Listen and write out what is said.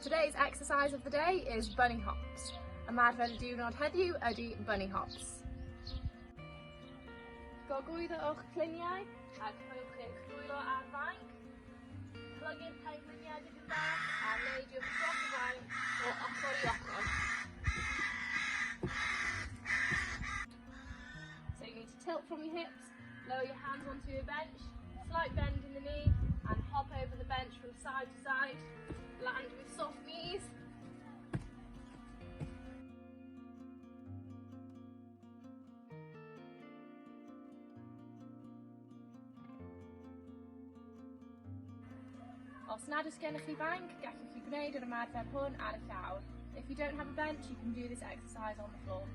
Today's exercise of the day is bunny hops. Ymarfer y diwrnod heddiw ydy bunny hops. Gogwyddo o'ch cluniau a rhowch eich dwylo ar fainc. Plygu'r pengliniau dipyn bach a neidiwch dros y fainc o ochr i ochr. So you need to tilt from your hips, lower your hands onto your bench, slight bend in the knee and hop over the bench from side to side. Land with soft knees. Os nad oes gennych chi fainc, gallwch chi gwneud yr ymarfer hwn ar y llawr. If you don't have a bench, you can do this exercise on the floor.